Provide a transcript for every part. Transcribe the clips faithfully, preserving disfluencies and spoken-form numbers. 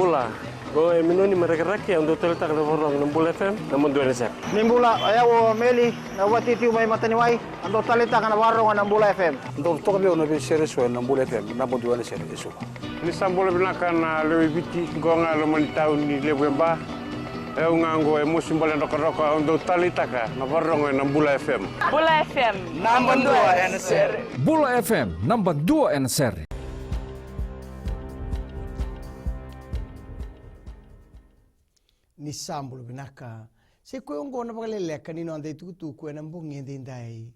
Bula, qo e Minoni mai Rakiraki, au dau taleitaka na vakarorogo na Bula F M, naba dua ena sere. Ni bula, o yau o Meli, na vatitiko mai Mataniwai, au dau taleitaka na vakarorogo na Bula F M. Dau toka vei au na veisere eso ena Bula F M, naba dua ena sere eso. Ni sa bula vinaka na lewe i Viti, qo ga e loma ni tauni levu e Ba. E au ga qo e Mosi Bale Drokadroka, au dau taleitaka na vakarorogo ena Bula F M. Bula F M, naba dua ena sere. Bula F M, naba dua ena sere. Ni sa bula vinaka. Sa i koya oqo na vakaleleka ni noda itukutuku ena bogi edaidai.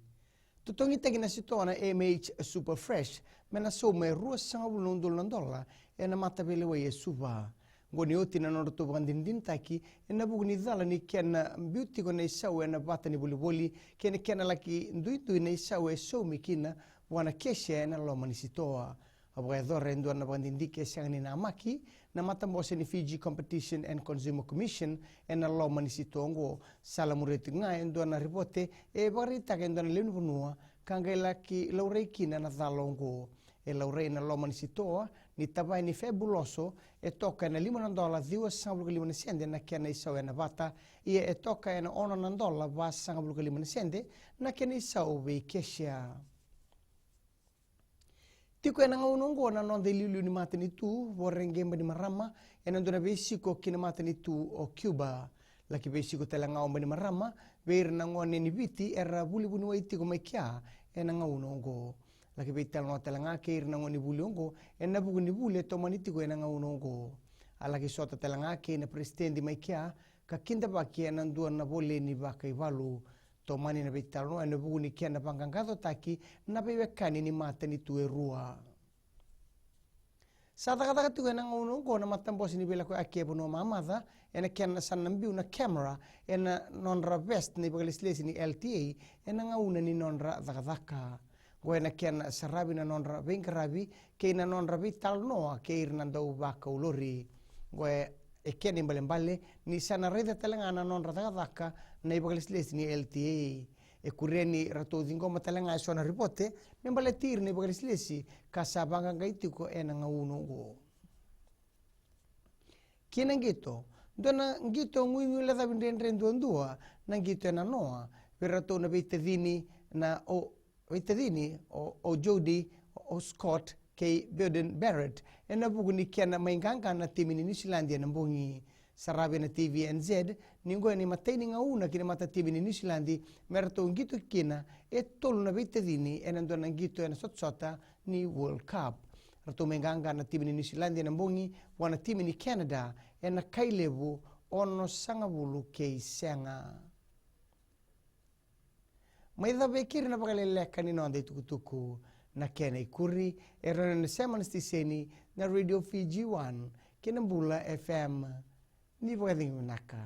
Totogitaki na sitoa na M H Super Fresh me na sauma e ruasagavulu na udolu na dola ena mataveilewai e Suva. Oqo ni oti na nodratou vakadinadinataki ena vuku ni cala ni kena biu tiko na isau ena vata ni volivoli kei na kena laki duidui na isau e saumi kina vua na cashier ena loma ni sitoa. A vakayacora e dua na vakadidike e sega ni namaki na matabose ni Fiji Competition and Consumer Commission ena loma ni sitoa oqo. Sa lamuria tiko ga e dua na ripote e vakaraitaka e dua na lewe ni vanua ka qai laki laurai kina na cala oqo. E laurai ena loma ni sitoa ni Tavai ni Febuloso e toka ena lima na dola ciwasagavulu ka lima na sede na kena isau ena vata, ia e toka ena ono na dola vasagavulu ka lima na sede na kena isau vei cashier. Tiko ena gauna oqo na noda iliuliu ni matanitu Voreqe Bainimarama ena dua na veisiko ki na matanitu o Cuba. Laki veisiko tale ga o Bainimarama vei ira na gone ni Viti era vuli vuniwai tiko mai kea ena gauna oqo. Laki veitalanoa tale ga kei ira na gone vuli oqo ena vuku ni vuli e tomani tiko ena gauna oqo. A laki sota tale ga kei na peresitedi mai kea ka kidavaki ena dua na voleni vakaivalu. Tomani na veitalanoa ena vuku ni kena vaqaqacotaki na veiwekani ni matanitu e rua. Sa cakacaka tiko ena gauna oqo na matabose ni veilakoyaki e vanua mamaca ena kena sa na biu na camera ena nodra vest na ivakalesilesi ni L T A ena gauna ni nodra cakacaka. Oqo ena kena saravi na nodra veiqaravi kei na nodra veitalanoa kei ira na dau vakaulori. Oqo e e kena ibalebale ni sa na raica tale ga na nodra cakacaka na ivakalesilesi ni L T A. E kuria ni ratou ciqoma tale ga e so na ripote me baleti ira na ivakalesilesi ka sa vaqaqai tiko ena gauna oqo. Ki na qito, dua na qito guiguilecavi dredre duadua na qito e nanoa vei ratou na veitacini na o veitacini o, o Jody, o Scott kei Burden Barrett ena vuku ni kena mai qaqa na timi ni Niusiladi ena bogi. Saravi ena T V N Z ni oqo ena imatai ni gauna ki na matatimi ni Niusiladi me ratou qito kina e tolu na veitacini ena dua na qito ena sotasota ni World Cup. Ratou mai qaqa na timi ni Niusiladi ena bogi vua na timi ni Canada ena kai levu onosagavulu kei sega. Mai cava e keri na vakaleleka ni noda itukutuku. Na kena ikuri e rawa ni na sema na siteseni na Radio Fiji One kei na Bula F M. Ni vakacegu vinaka.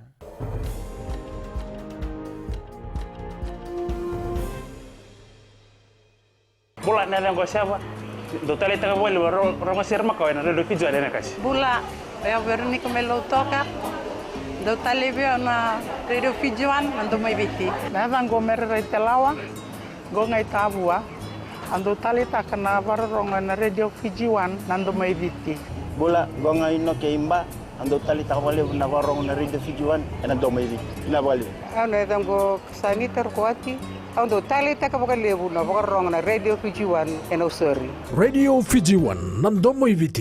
Bula, na yacaqu o Seva. Dou taleitaka vakalevu na ro-, rogo sere makawa ena Radio Fiji One ena kasi. Bula, o yau Veronica mai Lautoka. Dou talei vei au na Radio Fiji One, na Domo i Viti. Na yacaqu o Mere Raitelawa, qo ga i Tavua. A dou taleitaka na vakarorogo ena Radio Fiji One, na Domo i Viti. Bula, qo ga i Noke i Ba. A dou taleitaka vakalevu na vakarorogo na Radio Fiji One, ena Domo i Viti. Vinaka vakalevu. Au na yacaqu o Sanita Rukuwati, au dau taleitaka vakalevu na vakarorogo na Radio Fiji One e Nausori. Radio Fiji One, na Domo i Viti.